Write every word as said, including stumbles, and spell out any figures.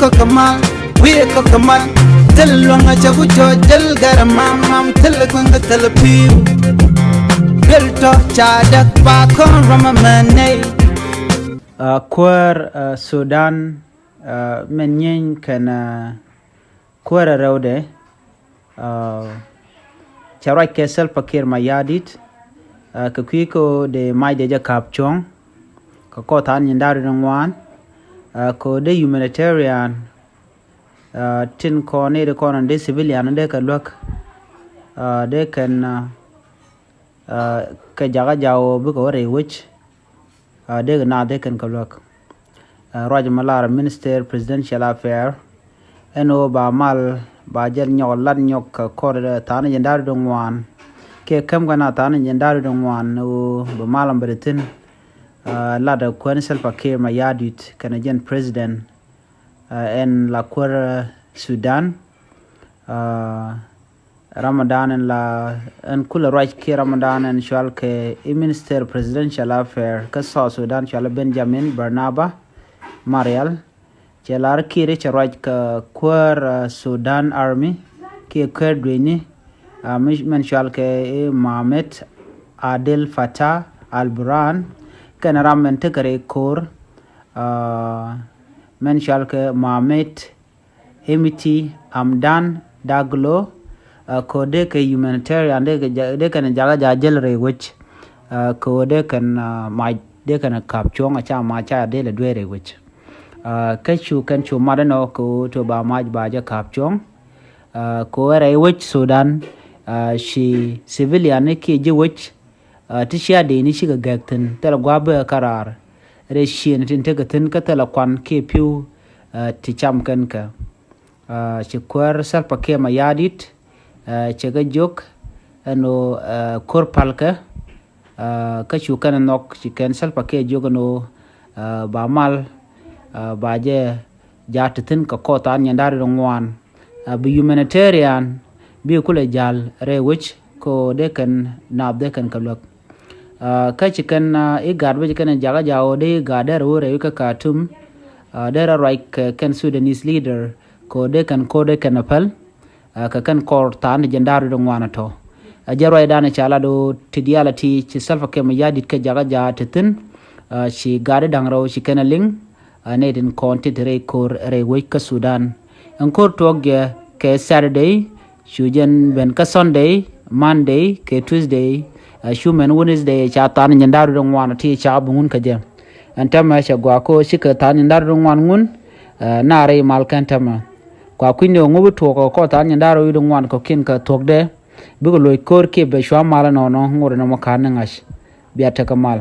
Kɔk mal, wi̱i̱ kɔk mal. Thil luäŋ a cɛ ku cɔ jäl gɛr mam mam, thil kueŋ kɛ thil pi̱i̱u. Duel tɔ ca däk ba kɔn rɔm a mɛ nɛy. Kuäär Sudan, mɛn nyieeny kɛn kuäär a rɛwdɛ. Cɛ ruac kɛ Salva Kiir Mayardit kɛ kui̱ kɛ ɣöö dee macdɛ jɛ ka̱p cuɔ̱ŋ kɛ kɔr tha̱a̱ŋ nyin da̱r wi̱cdɛ ŋuan. Kɛ ɣöö dee humanitarian tin kɔn i̱ di kɔn dee civilian dee kɛ luäk, dee kɛn kɛ jakä jaw bikɛ wä rɛy wec. Dee kɛ naath dee kɛn kɛ luäk. Ruac mɛ lar Minister Presidential Affair ɛn ɣöö ba mal ba jɛl nyɔk lat nyɔk kɛ kɔr tha̱a̱ŋ nyin da̱r wi̱cdɛ ŋuan. Kiɛ käm kɛ naath tha̱a̱ŋ nyin da̱r wi̱cdɛ ŋuan ɣöö bi mal ɔm bɛ di thi̱n. Lat kuäär ni Salva Kiir Mayardit kɛnɛ jɛn President ɛn la kuäär Sudan. Ramadan ɛn la ɛn kulɛ ruac kiɛ Ramadan ɛn cual kɛ i̱ Minister Presidential Affair kä South Sudan cual Benjamin Barnaba Marial. Cɛ lar Kiir cɛ ruac kɛ kuäär Sudan Army kiɛ kuäär duenyni mɛn cual kɛ i̱ Mohamed Adel Fattah Al Burhan kɛnɛ ram mɛn tekɛ rɛy ko̱r mɛn cual kɛ Mohamed Hemeti Hamdan Daglo. Kɛ ɣöö dee kɛ humanitarian dee kɛn jakä ja̱ jäl rɛy wec. Kɛ ɣöö dee kɛn mac dee kɛn ka̱p cuɔ̱ŋ a ca mac ca dee lɛ duee rɛy wec. Kä cu kɛn cu mat ɛnɔ kɛ ɣöö tɔ ba mac ba jɛ ka̱p cuɔ̱ŋ. Kɛ ɣöö rɛy wec Sudan ci civilian ni kiɛ ji̱ wec ti cia dee ni cikɛ gɛk thi̱n thilɛ gua̱a̱p bikɛ kä raar. Rɛy ciëën tin tekɛ thi̱n kä thilɛ kuan kiɛ pi̱w ti cam kɛn kɛ. Ci kuäär Salva Kiir Mayardit cɛ kɛ jiök ɛn ɣöö ko̱r palkɛ. Kä cu kɛn nhɔk ci kɛn Salva Kiir jiök ɛn ɣöö ba mal ba jɛ ja̱ ti thi̱n kɛ kɔr tha̱a̱ŋ nyin da̱r wi̱cdɛ ŋuan. Bi humanitarian bi kulɛ ja̱l rɛy wec kɛ ɣöö dee kɛn naath dee kɛn kɛ luäk. Kä ci kɛn i̱ gaat bä ci kɛn jakä ja̱ ɣöö dee i̱ gaat dee rɛ wä rɛy wec kä Khartoum. Dee rɛ ruac kɛ kɛn Sudanese leader kɛ ɣöö dee kɛn ko̱r dee kɛn a päl. Kɛ kɛn kɔr tha̱a̱ŋ nyin da̱r wi̱cdɛ ŋuan a tɔ. Ɛ jɛ ruacdan ca lat ɣöö ti diaal a ti ci Salva Kiir Mayardit kɛ jakä ja̱ ti thi̱n. Ci gaat da̱ŋ rɛw ci kɛn a liŋ. Nɛy tin kɔn ti ti rɛy ko̱r rɛy wec kä Sudan. Ɛn ko̱r tuɔɔk jɛ kɛ Saturday cu jɛn ben kä Sunday, Monday kɛ Tuesday. Cu mɛn Wednesday ca tha̱a̱ŋ nyin da̱r wi̱cdɛ ŋuan ti ca bi ŋun kä jɛ. Ɛn täämɛ cɛ gɔaa kɛ ɣöö cikɛ tha̱a̱ŋ nyin da̱r wi̱cdɛ ŋuan ŋun. Na rɛy mal kɛn täämɛ kua kui̱ny ni ɣöö ŋu bi tuɔɔk kɛ kɔr tha̱a̱ŋ nyin da̱r wi̱cdɛ ŋuan kɔ̱kiɛn kɛ thuɔ̱kdɛ. Bikɛ loc ko̱r kiɛ bɛ cua mal ɛnɔnɔ ŋot ɛn ɔmɔ ka̱n ni ŋa̱c. Bia tekɛ mal.